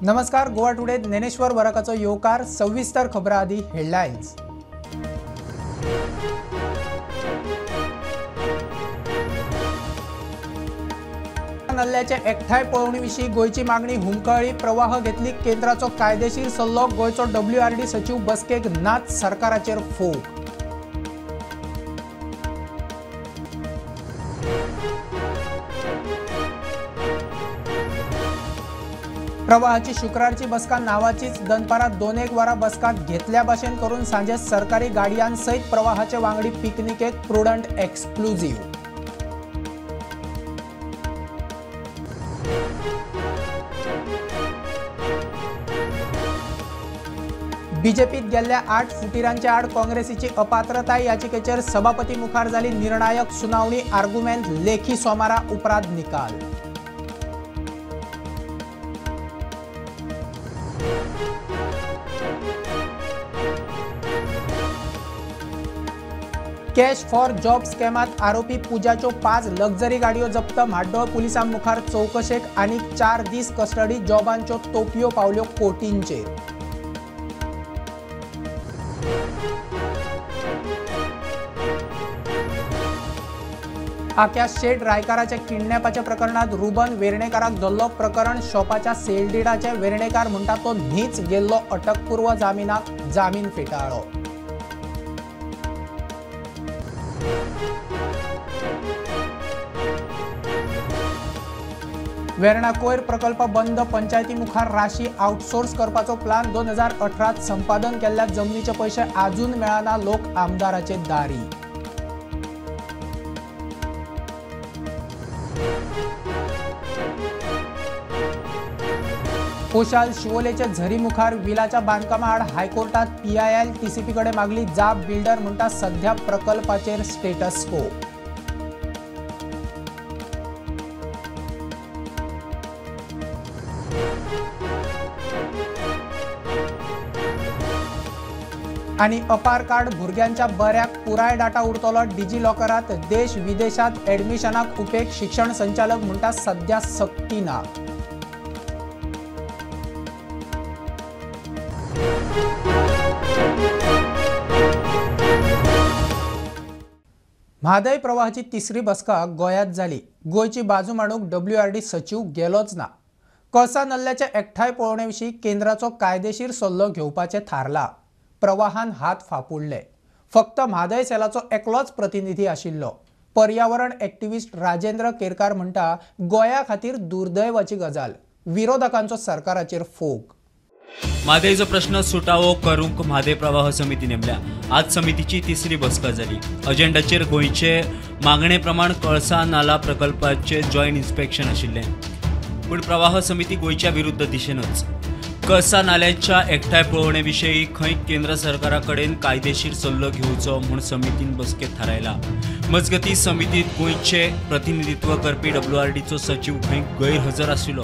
नमस्कार, गोवा टुडे ज्ञानेश्वर वरकाचो येवकार. सविस्तर खबरां आदी हेडलायन्स. नाल्ल्याचे एकठांय पळोवणी विशीं गोंयची मागणी हुमकळ्ळी. प्रवाह घेतली केंद्राचो कायदेशीर सल्लो. गोंयचो डब्ल्यूआरडी सचीव बसकेक नाच, सरकाराचेर फोग. प्रवाहाची शुक्रारची बसका नावाचीच. दनपारां 2-1 वरां बसका घेतल्या भाशेन करून सांजे सरकारी गाडयांसयत प्रवाहाचे वांगडी पिकनिकेक. Prudent exclusive. बीजेपीत गेल्ल्या 8 फुटिरांच्या आड काँग्रेसीची अपात्रताय याचिकेचेर सभापती मुखार जाली निर्णायक सुनावणी. आर्ग्युमेंट लेखी सोमारा उपरांत निकाल. कॅश फॉर जॉब स्कॅमात आरोपी पूजाच्यो 5 लक्झरी गाडयो जप्त. म्हाड्डोळ पुलिसां मुखार चवकशेक आनीक 4 दीस कस्टडी. जॉबांच्यो तोपयो पावल्यो कोटींचेर. आक्या शेठ रायकाराच्या किडनॅपाच्या प्रकरणात रुबन वेर्णेकाराक धरलो. प्रकरण शॉपाच्या सेलडीडाचे. वेर्णेकार म्हणटा तो न्हीच गेल्लो. अटकपूर्व जामिनाक जामीन फेटाळ्ळो. वेर्णा कोयर प्रकल्प बंद. पंचायती मुखार राशी आउटसोर्स करपाचो प्लान. 2018 संपादन केल्ल्या जमनीचे पयशे आजून मेळना. लोक आमदाराचे दारी. कोशाल शिवोलेच्या झरी मुखार विलाच्या बांदकामा आड हायकोर्टात पीआयएल टीसीपी कडे मागली जाप. बिल्डर म्हणटा सध्या प्रकल्पाचेर स्टेटस को. आणि अपार कार्ड भुरग्यांच्या बऱ्याक पुराय डाटा उरतलो डिजीलॉकरात. देश विदेशात ॲडमिशनाक उपेग. शिक्षण संचालक म्हणटा सध्या सक्ती ना. म्हादय प्रवाहाची तिसरी बसका गोंयांत जाली. गोंयची बाजू मांडूंक डब्ल्यूआरडी सचीव गेलोच ना. कळसा नाल्ल्याच्या एकठांय पळोवणे विशीं केंद्राचो कायदेशीर सल्लो घेवपाचें थारला. प्रवाहान हात फापुडले. फक्त म्हादय सेलाचो एकलोच प्रतिनिधी आशिल्लो. पर्यावरण एक्टिविस्ट राजेंद्र केरकार म्हणटा गोंया खातीर दुर्दैवाची गजाल. विरोधकांचो सरकाराचेर फोग. म्हादयचो प्रश्न सुटावो करूंक म्हादय प्रवाह समिती नेमल्या. आज समितीची तिसरी बसका जाली. अजेंडाचेर गोंयचे मागणे प्रमाण कळसा नाला प्रकल्पाचे जॉयंट इन्स्पेक्शन आशिल्लें, पूण प्रवाह समिती गोंयच्या विरुद्ध दिशेनच. कळसा नाल्याच्या एकठांय पळोवणे विशीं खंय केंद्र सरकारा कडेन कायदेशीर सल्लो घेवचो म्हूण समितीन बसकेंत थारायला. मजगतीं समितींत गोंयचे प्रतिनिधित्व करपी डब्ल्यूआरडीचो सचीव खंय गैरहजर आशिल्लो.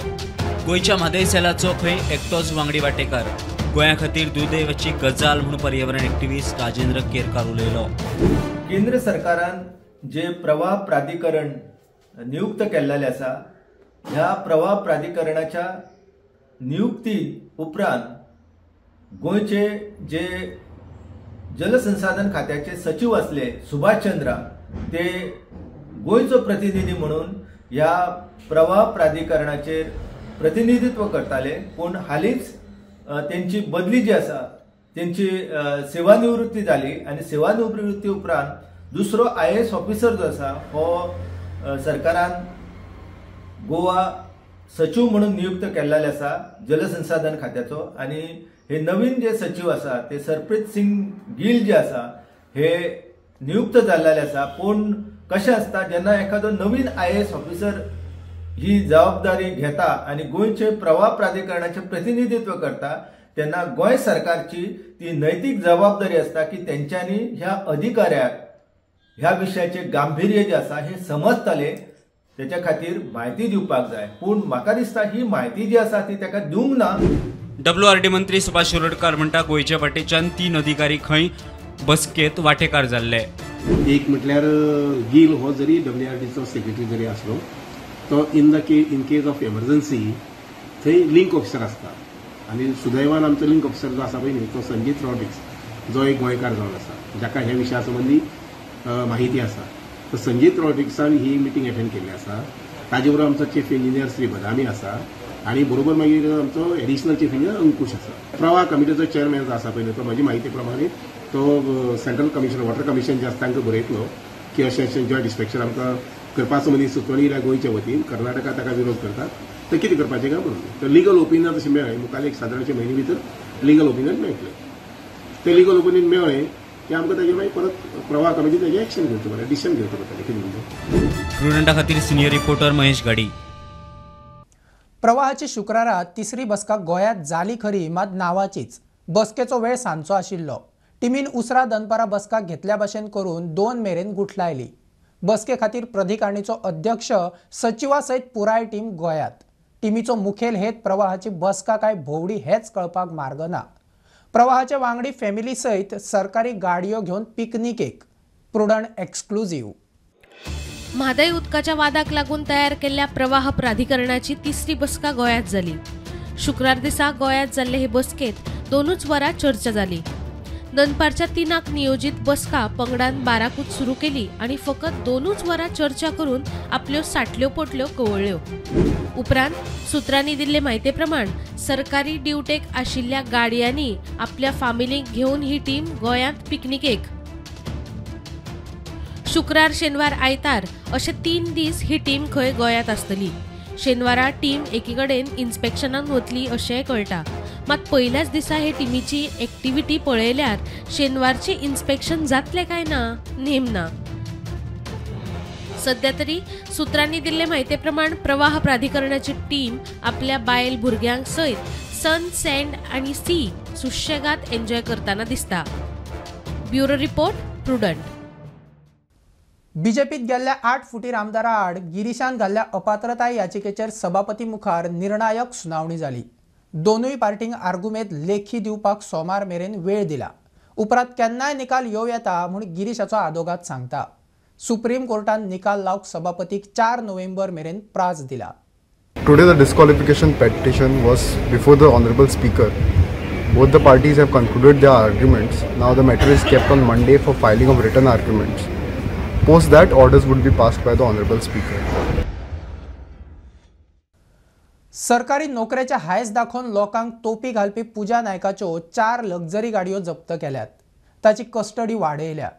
गोंयच्या म्हादय सेलाचो खंय एकटोच वांगडी वाटेकार. गोंया खातीर दुर्दैवाची गजाल म्हूण पर्यावरण एक्टिविस्ट राजेंद्र केरकार उलयलो. केंद्र सरकारान जे प्रवाह प्राधिकरण नियुक्त केल्लें आसा, ह्या प्रवाह प्राधिकरणाच्या नियुक्ती उपरांत गोंयचे जे जलसंसाधन खात्याचे सचिव आसले सुभाष चंद्रा, ते गोंयचो प्रतिनिधी म्हणून ह्या प्रवाह प्राधिकरणाचेर प्रतिनिधित्व करताले. पूण हालींच तेंची बदली जी आसा, तेंची सेवानिवृत्ती जाली आनी सेवानिवृत्ती उपरांत दुसरो आयएएस ऑफिसर जो आसा हो सरकारान गोवा सचिव म्हणून नियुक्त केल्लेले आसा जलसंसाधन खात्याचो. आनी हे नवीन जे सचिव आसा ते सरप्रीत सिंग गिल जे आसा हे नियुक्त जाल्लेले आसा. पूण कशें आसता, जेन्ना एखादो नवीन आयएएस ऑफिसर ही जबाबदारी घेता आनी गोंयचे प्रवाह प्राधिकरणाचें प्रतिनिधित्व करता, तेन्ना गोंय सरकारची ती नैतीक जबाबदारी आसता की तेंच्यांनी ह्या अधिकाऱ्याक ह्या विशयाचें गांभीर्य जें आसा हें समजतलें, तेच्या खातीर म्हायती दिवपाक जाय. पूण म्हाका दिसता ही म्हायती जी आसा ती ताका दिवंक ना. डब्ल्यूआरडी मंत्री सुभाष शिरोडकर म्हणटा गोंयच्या वाटेच्यान 3 अधिकारी खंय बसकेंत वाटेकार जाल्ले. एक म्हटल्यार गिल हो जरी डब्ल्यूआरडीचो सेक्रेटरी जरी आसलो तो in case of emergency थंय लिंक ऑफिसर आसता. आनी सुदैवान आमचो लिंक ऑफिसर जो आसा पळय न्ही तो संजीत रॉड्रिक्स जो एक गोंयकार जावन आसा, जाका ह्या विशया संबंदी माहिती आसा, तर संजीत रॉड्रिक्सान ही मिटींग अटेंड केल्ली आसा. ताजे बरोबर आमचो चीफ इंजिनियर श्री बदामी आसा आनी बरोबर मागीर आमचो एडिशनल चीफ इंजिनियर अंकुश आसा. प्रवाह कमिटीचो चेअरमॅन जो आसा पळय तो म्हजी म्हायती प्रमाणे तो सेंट्रल कमिशन वॉटर कमिशन जे आसा तांकां बरयतलो की अशें अशें जॉयंट इन्स्पेक्शन आमकां करपा संबंदी सुचोवणी दिल्या गोंयच्या वतीन, कर्नाटका ताका विरोध करतात, तर कितें करपाचें काय म्हणून. तर लिगल ओपिनियन तशें मेळ्ळें मुखार एक सादारणशे म्हयने भितर लिगल ओपिनियन मेळटलें. तें लिगल ओपिनियन मेळ्ळें की आमकां ताजेर मागीर परत प्रवाह कमिटी ताजें एक्शन घेवचें पडटलें, डिसिजन घेवचें पडटलें कितें म्हणटा. प्रुडंटा खातीर सिनियर रिपोर्टर महेश गाडी. प्रवाहाची शुक्रारा तिसरी बसका गोंयांत जाली खरी, मात नांवाचीच. बसकेचो वेळ सांजचो आशिल्लो. टिमीन उसरा दनपारा बसका घेतल्या भाशेन करून 2 मेरेन गुठलायली. बसके खातीर प्राधिकारिणीचो अध्यक्ष सचिवा सयत पुराय टीम गोंयांत. टिमीचो मुखेल हेत प्रवाहाची बसका काय भोंवडी हेच कळपाक मार्ग ना. प्रवाहाचे वांगडी फॅमिली सयत सरकारी गाडयो घेवन पिकनिकेक. Prudent exclusive. म्हादय उदकाच्या वादाक लागून तयार केल्ल्या प्रवाह प्राधिकरणाची तिसरी बसका गोंयांत जाली. शुक्रार दिसा गोंयांत जाल्ले हे बसकेंत 2 वरां चर्चा जाली. दनपारच्या 3 नियोजीत बसका पंगडान 12कूच सुरू केली आनी फकत 2 वरां चर्चा करून आपल्यो साटल्यो पोटल्यो कवळ्ळ्यो. उपरांत सुत्रांनी दिल्ले म्हायते प्रमाण सरकारी ड्युटेक आशिल्ल्या गाडयांनी आपल्या फामिलीक घेवन ही टीम गोंयांत पिकनिकेक. शुक्रार, शेनवार, आयतार अशे 3 दीस ही टीम खंय गोंयांत आसतली. शेनवारा टीम एकी कडेन इन्स्पेक्शनाक वतली अशेंय कळटा. मात पयल्याच दिसा हे टिमीची एक्टिविटी पळयल्यार शेनवारचें इन्स्पेक्शन जातलें काय ना नेम ना. सध्या तरी सुत्रांनी दिल्ले म्हायते प्रमाण प्रवाह प्राधिकरणाची टीम आपल्या बायल भुरग्यांक सयत सन, सँड आनी सी सुशेगाद एन्जॉय करतना दिसता. Bureau report, Prudent. बीजेपीत गेल्ल्या 8 फुटीर आमदारा आड गिरीशान घाल्ल्या अपात्रताय याचिकेचेर सभापती मुखार निर्णायक सुनावणी जाली. दोनूय पार्टींक आर्गुमेंत लेखी दिवपाक सोमार मेरेन वेळ दिला. उपरांत केन्नाय निकाल येवं येता म्हूण गिरीशाचो आदोगाद सांगता. सुप्रीम कोर्टान निकाल लावंक सभापतीक 4 नोव्हेंबर मेरेन प्रास दिला. Today the disqualification petition was before the honorable speaker. Both the parties have concluded their arguments. Now the matter is kept on Monday for filing of written arguments. Post that, orders would be passed by the honorable speaker. सरकारी नोकरेचे हायस दाखोवन लोकांक तोपी घालपी पूजा नायकाच्यो 4 luxury गाडयो जप्त केल्यात. ताची कस्टडी वाडयल्या.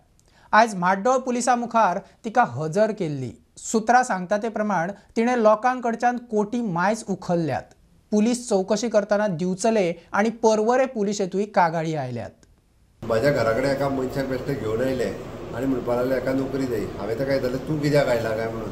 आयज म्हाड्डोळ पुलिसां मुखार तिका हजर केल्ली. सुत्रां सांगता ते प्रमाण तिणें लोकांकडच्यान कोटी मायज उखल्ल्यात. पुलीस चवकशी करतना दिवचले आनी पर्वरे पुलिशेंतूय कागाळी आयल्यात. म्हाज्या घरा कडेन एका मनशाक बेश्टे घेवन आयले आनी म्हणपाक लागले एका नोकरी जाय. हांवें ताका विचारलें तूं कित्याक आयला काय म्हणून,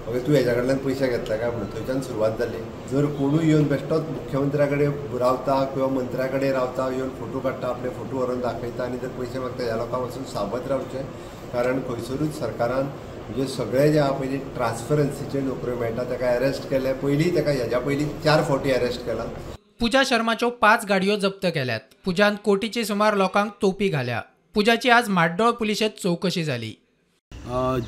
ओके तूं हेज्या कडल्यान पयशे घेतला काय म्हणून. थंयच्यान सुरवात जाली. जर कोणूय येवन बेश्टोच मुख्यमंत्र्या कडेन रावता किंवा मंत्र्या कडेन रावता, येवन फोटो काडटा, आपले फोटो व्हरून दाखयता आनी जर पयशे मागता, ह्या लोकां पासून सावध रावचें. कारण खंयसरूच सरकारान म्हणजे सगळे जे आहा पयलीं ट्रान्सपरन्सीचे नोकऱ्यो मेळटा ताका अरेस्ट केले. पयलीं ताका हेज्या पयलीं 4 फावटी अरेस्ट केला. पूजा शर्माच्यो 5 गाडयो जप्त केल्यात. पूजान कोटीचे सुमार लोकांक तोपी घाल्या. पूजाची आज म्हाड्डोळ पुलिशेंत चवकशी जाली.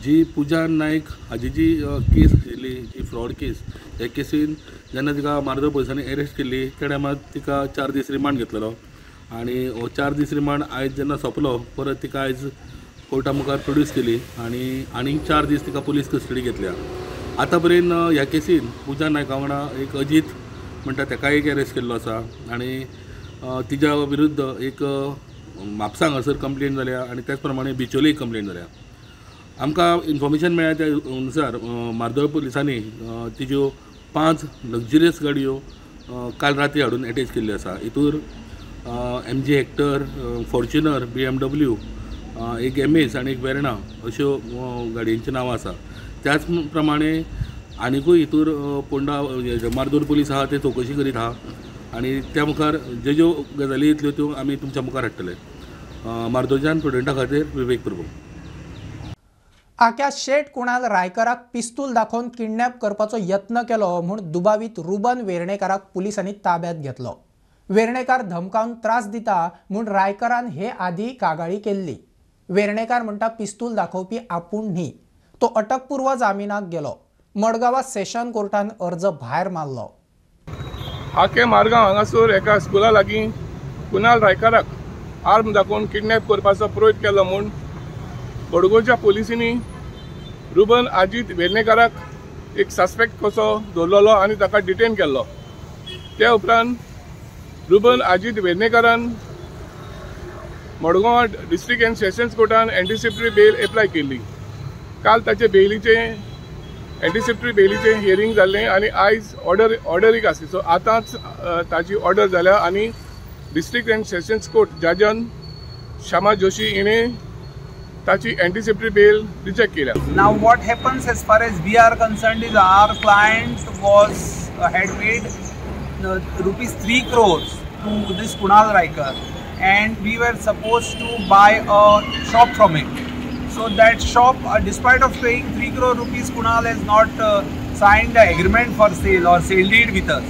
जी पूजा नायक हाजी जी केस आशिल्ली, जी फ्रॉड केस, ह्या केसीन जेन्ना तिका मार्दोळ पुलिसांनी अरेस्ट केल्ली त्या टायमार तिका 4 दीस रिमांड घेतलेलो आनी हो 4 दीस रिमांड आयज जेन्ना सोंपलो परत तिका आयज कोर्टा मुखार प्रोड्यूस केली आनी आनीक 4 दीस तिका पुलीस कस्टडी घेतल्या. आतां पर्यंत ह्या केसीन पूजा नायका वांगडा एक अजीत म्हणटा ताका एक अरेस्ट केल्लो आसा आनी तिच्या विरुद्ध एक म्हापसा हांगासर कंप्लेन जाल्या आनी त्याच प्रमाणे बिचोली एक कंप्लेन जाल्या. आमकां इन्फॉर्मेशन मेळ्ळ्या त्या अनुसार मार्दोळ पुलिसांनी तिज्यो 5 लक्झरियस गाडयो काल राती हाडून एटॅच केल्ल्यो आसा. हितूर MG Hector, Fortuner, BMW, एक एमएस आनी एक वेर्णा अश्यो गाडयांची नांवां आसा. त्याच प्रमाणे आनिकूय हितूर पोंडा मार्दोळ पुलीस आहा ते चवकशी करीत आहा आनी त्या मुखार ज्यो ज्यो गजाली येतल्यो त्यो आमी तुमच्या मुखार हाडटले. मार्दोळच्यान प्रुडंटा खातीर विवेक प्रभू. आक्या शेठ कुणाल रायकराक पिस्तूल दाखोवन किडनॅप करपाचो यत्न केलो म्हूण दुबावीत रुबन वेर्णेकाराक पुलिसांनी ताब्यात घेतलो. वेर्णेकार धमकावन त्रास दिता म्हूण रायकरान हे आदी कागाळी केल्ली. वेर्णेकार म्हणटा पिस्तूल दाखोवपी आपूण न्ही. तो अटकपूर्व जामिनाक गेलो. मडगांवा सेशन कोर्टान अर्ज भायर मारलो. आके मारगांव हांगासर एका स्कुला लागीं कुणाल रायकाराक आर्म दाखोवन किडनॅप करपाचो प्रयत्न केलो म्हूण मडगांवच्या पोलिसांनी रुबन आजीत वेर्णेकाराक एक सस्पेक्ट कसो दवरलेलो आनी ताका डिटेन केल्लो. त्या उपरांत रुबन आजीत वेर्णेकारान मडगांव डिस्ट्रिक्ट अँड सेशन्स कोर्टान एंटिसिपेटरी बेल एप्लाय केल्ली. काल ताचे बेलीचे एंटिसिपेटरी बेलीचें हियरींग जाल्लें आनी आयज ऑर्डरीक आसली. सो आतांच ताची ऑर्डर जाल्या आनी district and sessions court Jazan Shyama Joshi हिणें ताची एंटिसिपेटरी बेल रिजेक्ट केल्या. Now what happens as far as we are concerned is our client was had paid rupees 3 crores to this Kunal Raikar and we were supposed to buy a shop from him. So that shop, despite of paying 3 crore rupees, Kunal has not signed the agreement for sale or sale deed with us.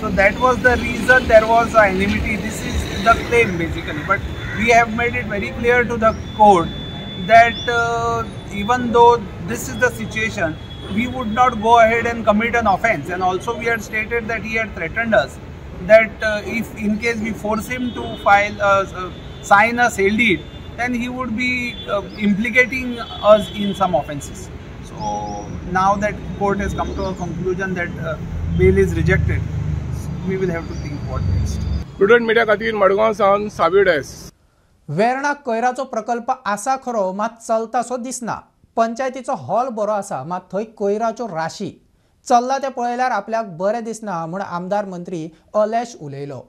So that was the reason there was an enmity. This is the claim basically. But we have made it very clear to the court that even though this is the situation, we would not go ahead and commit an offense. And also we had stated that he had threatened us that if in case we force him to file sign a sale deed, then he would be implicating us in some offenses. So now that court has come to a conclusion that bail is rejected, we will have to think what next. Prudent Media खातीर मडगांव सावन सावियो डायस. वेर्णा कोयराचो प्रकल्प आसा खरो, मात चलतासो दिसना. पंचायतीचो hall बरो आसा, मात थंय कोयराच्यो राशी चल्ला तें पळयल्यार आपल्याक बरें दिसना म्हूण आमदार मंत्री अलेश उलयलो.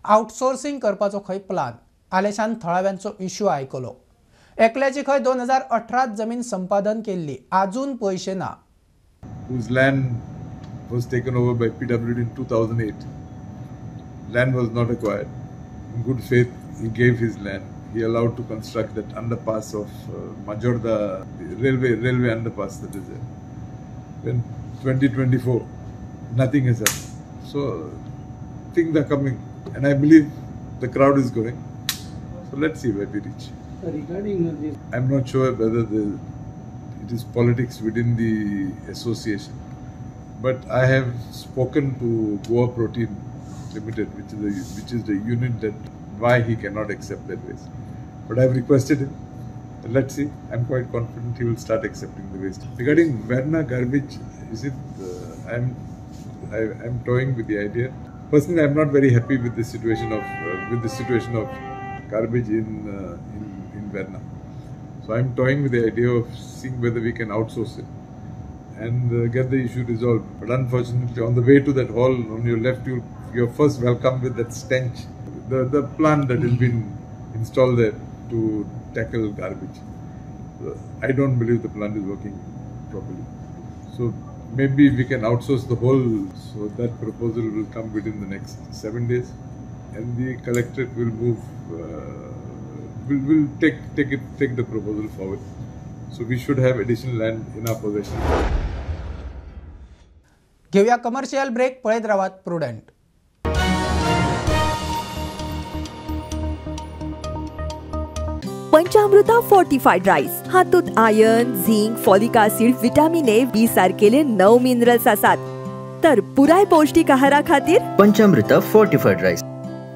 आउटसोर्सिंग करपाचो खंय प्लान, आलेशान थळाव्यांचो इश्यू आयकलो. एकल्याची खंय 2018 जमीन संपादन केल्ली, आजून पयशे ना. Whose land was taken over by PWD in 2008. Land was not acquired. In good faith, he gave his land. He allowed to construct that underpass of Majorda, the railway underpass that is there. When 2024, nothing has happened. So things are coming, and I believe the crowd is going. So let's see where we reach. Regarding this, I'm not sure whether it is politics within the association, but I have spoken to Goa Protein Limited, which is the unit that why he cannot accept that waste. But I have requested him. Let's see. I'm quite confident he will start accepting the waste. Regarding Verna garbage, is it? I'm toying with the idea. Personally, I'm not very happy with the situation of garbage in Verna. So I'm toying with the idea of seeing whether we can outsource it and get the issue resolved. But unfortunately, on the way to that hall, on your left, you're first welcomed with that stench. The plant that has been installed there to tackle garbage. I don't believe the plant is working properly. So maybe we can outsource the whole. So that proposal will come within the next 7 days, and the collectorate will move. Will take the proposal forward. So we should have additional land in our possession. घेऊया commercial break. पळयत रावात prudent. पंचामृता fortified rice हातूंत iron, zinc, folic acid, vitamin A, B सारकेले 9 minerals आसात. तर पुराय पौष्टिक आहारा खातीर पंचामृता फोर्टिफाईड राईस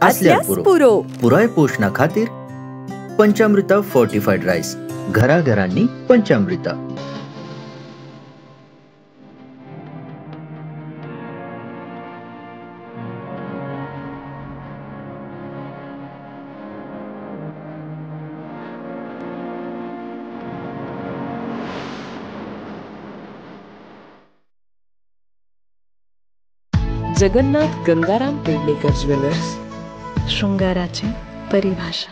आसल्यार पुरो. पुराय पोषणा खातीर पंचामृता फोर्टिफाईड राईस, घराघरांनी पंचामृता. जगन्नाथ गंगाराम पेडणेकर ज्वेलर्स, शृंगाराची परिभाषा.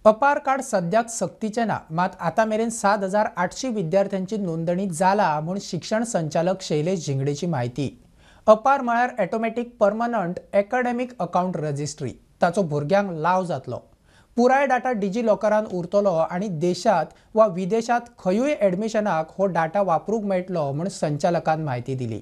अपार कार्ड सद्याक सक्तीचें ना, मात आतां मेरेन 7,800 विद्यार्थ्यांची नोंदणी जाला म्हूण शिक्षण संचालक शैलेश झिंगडेची म्हायती. अपार म्हळ्यार automatic permanent academic account registry. ताचो भुरग्यांक लाव जातलो. पुराय डाटा डिजी लॉकरान उरतलो आनी देशांत वा विदेशांत खंयूय एडमिशनाक हो डाटा वापरूंक मेळटलो म्हूण संचालकान म्हायती दिली.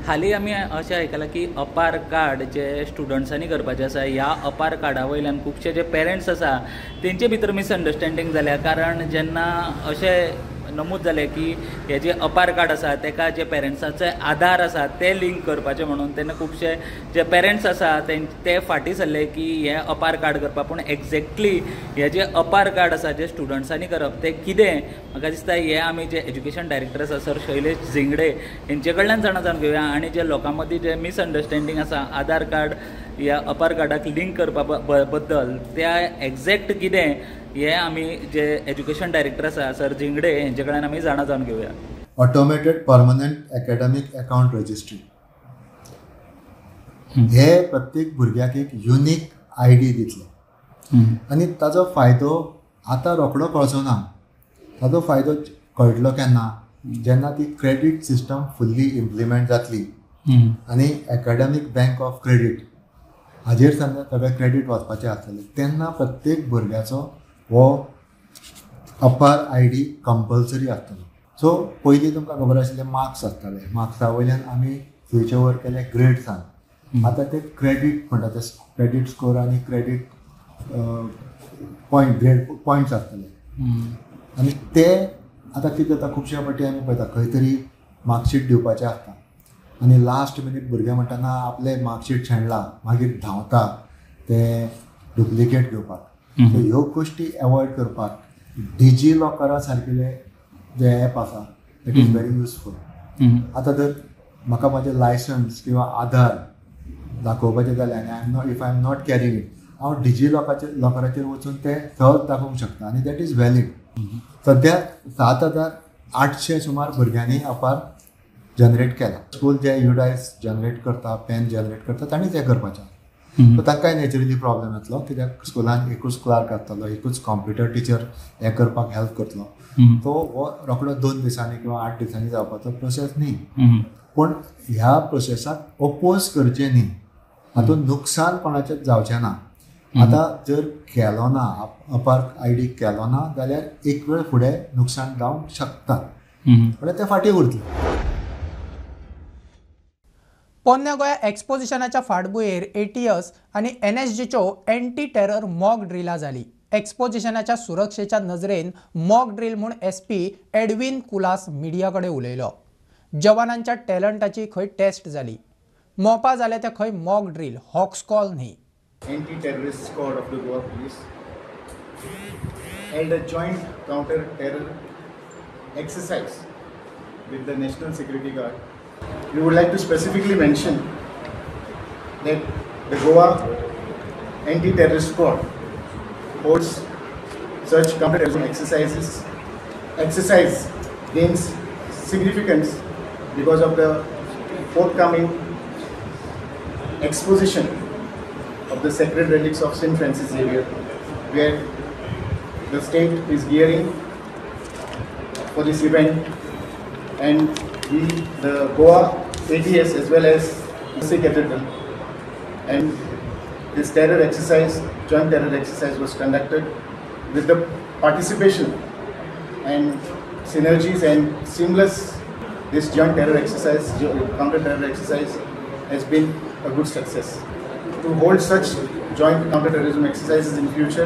हालीं आमी अशें आयकलां की अपार कार्ड जे स्टुडंट्सांनी करपाचें आसा, ह्या अपार कार्डा वयल्यान खुबशे जे पेरंट्स आसा तेंचे भितर मिसअंडरस्टँडींग जाल्या, कारण जेन्ना अशें नमूद जालें की हे जे अपार कार्ड आसा तेका जे पेरंट्साचे आधार आसा ते लिंक करपाचे म्हणून, तेन्ना खुबशे जे पेरंट्स आसा ते फाटीं सरले की हे अपार कार्ड करपाक. पूण एक्झॅक्टली हे जे अपार कार्ड आसा जे स्टुडंट्सांनी करप तें कितें, म्हाका दिसता हे आमी जे एज्युकेशन डायरेक्टर आसा सर शैलेश झिंगडे हेंचे कडल्यान जाणा जावन घेवया आनी जे लोकां मदीं जे मिसअंडरस्टँडींग आसा आधार कार्ड ह्या अपार कार्डाक लिंक करपा बद्दल त्या एक्झॅक्ट कितें हे आमी जे एज्युकेशन डायरेक्टर आसा सर झिंगडे हेंचे कडल्यान आमी जाणा जावन घेवया. Automated permanent academic account registry हे प्रत्येक भुरग्याक एक युनीक I D दितले आनी ताजो फायदो आतां रोखडो कळचो ना. ताजो फायदो कळटलो केन्ना, जेन्ना ती क्रेडीट सिस्टम फुल्ली इम्प्लिमेंट जातली आनी एकाडेमीक बँक ऑफ क्रेडीट हाजेर समजा सगळें क्रेडीट वचपाचें आसतलें तेन्ना प्रत्येक भुरग्याचो हो अपार I D compulsory आसतलो. सो पयलीं तुमकां खबर आशिल्लें मार्क्स आसताले, मार्क्सा वयल्यान आमी स्विच ओवर केले ग्रेड्सान. आतां ते क्रेडीट म्हणटा ते क्रेडीट स्कोर आनी क्रेडीट पॉयंट ग्रेड पॉयंट्स आसतले आनी ते आतां कितें जाता खुबशे फावटी आमी पळयता खंय तरी मार्कशीट दिवपाचें आसता आनी लास्ट मिनीट भुरगे म्हणटा ना आपलें मार्कशीट शेणला, मागीर धांवता ते डुप्लिकेट घेवपाक. सो ह्यो गोश्टी एवॉयड करपाक डिजी लॉकरा सारकिले जे एप आसा that is very useful. आतां जर म्हाका म्हाजें लायसन्स किंवा आधार दाखोवपाचें जालें आनी I am not if I am not carrying it, हांव डिजी लॉकराचेर वचून तें सहज दाखोवंक शकता आनी that is valid. सद्या 7,800 सुमार भुरग्यांनी अपार जनरेट केला. स्कूल जे युडायस जनरेट करता, पेन जनरेट करता तांणी तें करपाचें. सो तांकांय नॅचरली प्रॉब्लेम येतलो कित्याक स्कुलान एकूच क्लार्क आसतलो, एकूच कॉम्प्युटर टिचर हें करपाक हेल्प करतलो. तो हो रोखडो 2 दिसांनी किंवा 8 दिसांनी जावपाचो प्रोसेस न्ही. पूण ह्या प्रोसेसाक ओपोज करचें न्ही, हातूंत नुकसान कोणाचेंच जावचें ना. आतां जर केलो ना अपार I D केलो ना जाल्यार एक वेळ फुडें नुकसान जावंक शकता, म्हणल्यार तें फाटीं उरतलें. पोन्न्या गोंया एक्सपोजिशनाच्या फाटभुंयेर एटीएस आनी एनएसजीच्यो एंटी टेरर मॉक ड्रिला जाली. एक्सपोजिशनाच्या सुरक्षेच्या नजरेन मॉक ड्रील म्हूण एसपी एडविन कुलास मिडिया कडेन उलयलो. जवानांच्या टॅलंटाची खंय टेस्ट जाली. मोपा जाले ते खंय मॉक ड्रील हॉक्सकॉल न्ही. Anti terrorist squad of the Goa police held a joint counter terror exercise with the National Security Guard. We would like to specifically mention that the Goa Anti-Terrorist Squad holds such counter-terrorism exercises. Exercise gains significance because of the forthcoming exposition of the sacred relics of St. Francis Xavier, where the state is gearing for this event, and we, the Goa ATS as well as the Cathedral, and this terror exercise, joint terror exercise was conducted with the participation and synergies and seamless. This joint terror exercise, counter terror exercise has been a good success. To hold such joint counter-terrorism exercises in future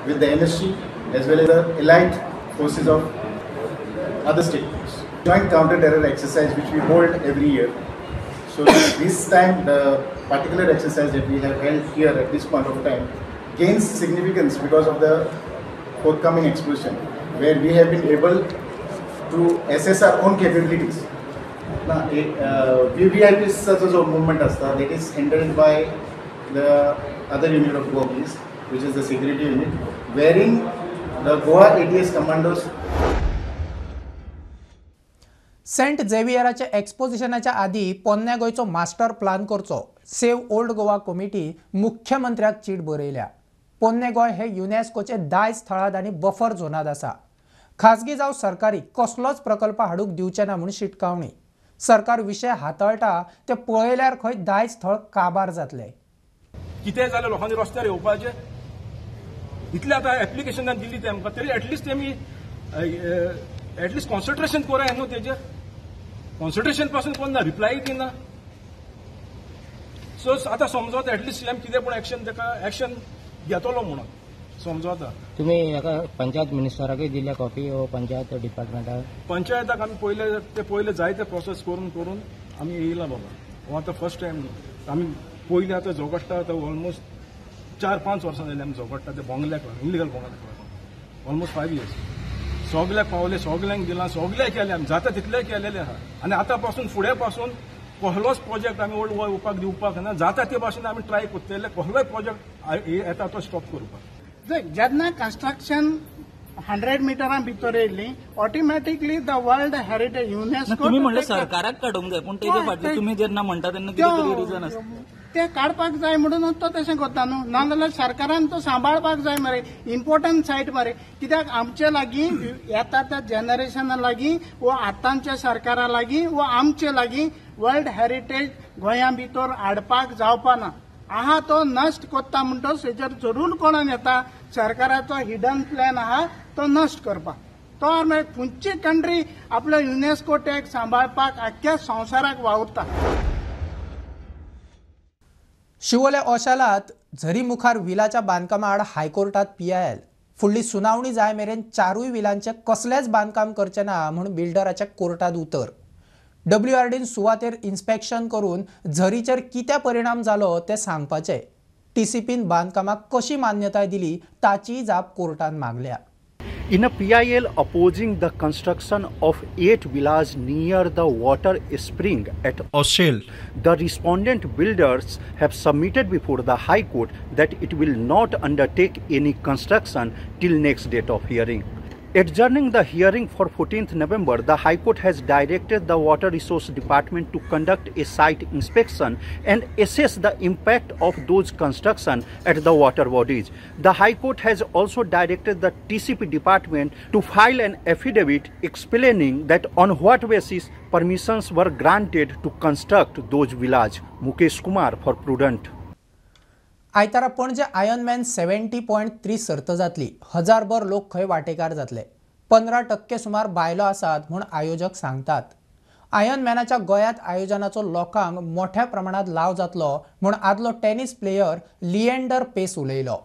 with the NSG as well as the elite forces of other states. Joint counter-terror exercise which we hold every year. So this time the particular exercise that we have held here at this point of time gains significance because of the forthcoming exposition, where we have been able to assess our own capabilities. Now, VVIPs जो movement asta, that is handled by the other unit of Goa Police, which is the security unit, wherein the Goa ATS commandos. Saint झेवियराच्या एक्सपोजिशनाच्या आदी पोन्न्या गोंयचो master plan करचो. Save old Goa committee मुख्यमंत्र्याक चीट बरयल्या. पोन्ने गोंय हे युनेस्कोचे दायज थळांत आनी बफर झोनांत आसा. खाजगी जावं सरकारी कसलोच प्रकल्प हाडूंक दिवचे ना म्हूण शिटकावणी. सरकार विशय हाताळटा ते पळयल्यार खंय दायज थळ काबार जातले. कितें जालें लोकांनी रस्त्यार येवपाचें, इतलें आतां एप्लिकेशनान दिली तेमकां, तरी एटलिस्ट तेमी एटलिस्ट कॉन्सन्ट्रेशन करूया न्हू तेजेर. कॉन्सल्टेशन पासून कोण ना, रिप्लाय दिना. सो आतां समजता एटलिस्ट सीएम कितें पूण एक्शन ताका एक्शन घेतलो म्हणून समजता. तुमी हाका पंचायत मिनिस्टराकूय दिल्या कॉपी वो पंचायत डिपार्टमेंटाक? पंचायताक आमी पयले ते पयले जायते प्रोसेस करून करून आमी येयला बाबा. हो आतां फर्स्ट टायम न्हू, आमी पयलीं आतां झगडटा आतां ऑलमोस्ट 4-5 वर्सां जालीं आमी झगडटा ते बंगल्याक लागून, इलिगल बंगल्याक लागून ऑलमोस्ट 5 इयर्स. सगल्याक पावले, सगल्यांक दिलां, सगळें केलें आमी, जाता तितलें केलेलें आहा. आनी आतां पासून फुडें पासून कसलोच प्रोजेक्ट आमी ओल्ड गोवा येवपाक दिवपाक ना. जाता ते भाशेन आमी ट्राय करतले कसलोय प्रोजेक्ट येता तो स्टॉप करपाक. जेन्ना कन्स्ट्रक्शन 100 मिटरां भितर येयली automatically the world heritage UNESCO. तुमी म्हणलें सरकाराक काडूंक जाय, पूण तेजे फाटलें तुमी जेन्ना म्हणटा तेन्ना कितें तरी रिजन आसता. ते काडपाक जाय म्हणून तो तशें करता न्हू, नाजाल्यार सरकारान तो सांबाळपाक जाय मरे, इम्पोर्टंट सायट मरे. कित्याक आमचे लागीं येता त्या जनरेशना लागीं वो आतांच्या सरकारा लागीं वो आमचे लागीं वर्ल्ड हेरिटेज गोंया भितर हाडपाक जावपा ना. आहा तो नश्ट करता म्हणटच हेजेर जरूर कोणाक येता सरकाराचो हिडन प्लॅन आहा तो नश्ट करपाक. तो मागीर खंयची कंट्री आपलो युनेस्को टॅग सांबाळपाक आख्ख्या संवसाराक वावुरता. शिवोले ओशालात झरी मुखार विलाच्या बांदकामा आड हायकोर्टात PIL. फुडली सुनावणी जाय मेरेन 4 विलांचे कसलेंच बांदकाम करचें ना म्हूण बिल्डराच्या कोर्टात उतर. WRDन सुवातेर इन्स्पेक्शन करून झरीचेर कितें परिणाम जालो तें सांगपाचें. TCPन बांदकामाक कशी मान्यताय दिली ताचीय जाप कोर्टान मागल्या. In a PIL opposing the construction of 8 villas near the water spring at Oshel, the respondent builders have submitted before the High Court that it will not undertake any construction till next date of hearing. Adjourning the hearing for 14th November, the High Court has directed the Water Resource Department to conduct a site inspection and assess the impact of those construction at the water bodies. The High Court has also directed the TCP department to file an affidavit explaining that on what basis permissions were granted to construct those villas. Mukesh Kumar for Prudent. आयतारा Panaji Ironman 70.3 सर्त जातली. 1000भर लोक खंय वाटेकार जातले. 15% सुमार बायलो आसात म्हूण आयोजक सांगतात. आयर्नमॅनाच्या गोंयांत आयोजनाचो लोकांक मोठ्या प्रमाणात लाव जातलो म्हूण आदलो टेनिस प्लेयर लिएंडर पेस उलयलो.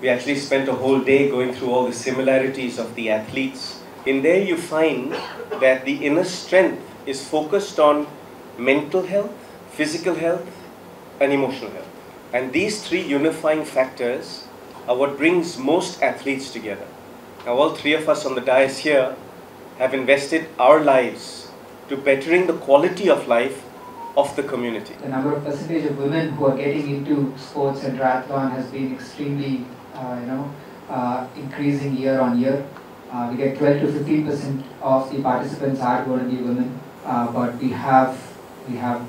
We actually spent a whole day going through all the similarities of the athletes. In there you find that the inner strength is focused on mental health, physical health and emotional health. And these three unifying factors are what brings most athletes together. Now all three of us on the dais here have invested our lives to bettering the quality of life of the community. The number of percentage of women who are getting into sports and triathlon has been extremely, increasing year on year. We get 12 to 15% of the participants are going to be women, but we have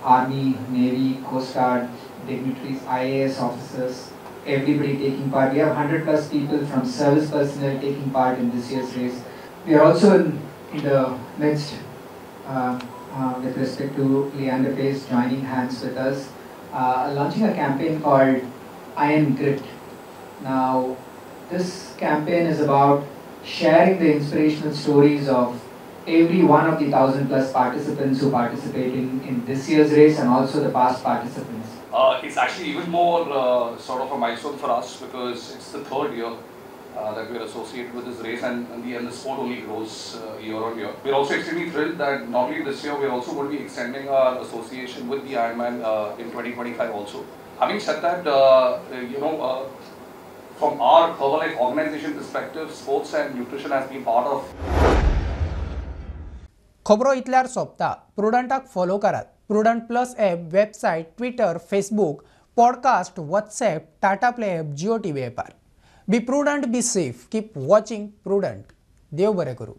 Army, Navy, Coast Guard, dignitaries, IAS officers, everybody taking part. We have 100+ people from service personnel taking part in this year's race. We are also in the midst with respect to Leander Paes joining hands with us, launching a campaign called Iron Grit. Now, this campaign is about sharing the inspirational stories of every one of the 1,000+ participants who participate in this year's race and also the past participants. It's actually even more sort of a milestone for us because it's the third year that we are associated with this race, and the sport only grows year on year. We are also extremely thrilled that not only this year, we are also going to be extending our association with the Ironman in 2025 also. Having said that, from our Herbalife organization perspective, sports and nutrition has been part of. खबरो इतल्यार सोंपता. प्रुडंटाक follow करात. Prudent plus app, website, Twitter, Facebook, podcast, WhatsApp, Tata Play app, Jio TV ॲपार. Be prudent, be safe, keep watching Prudent. देव बरें करूं.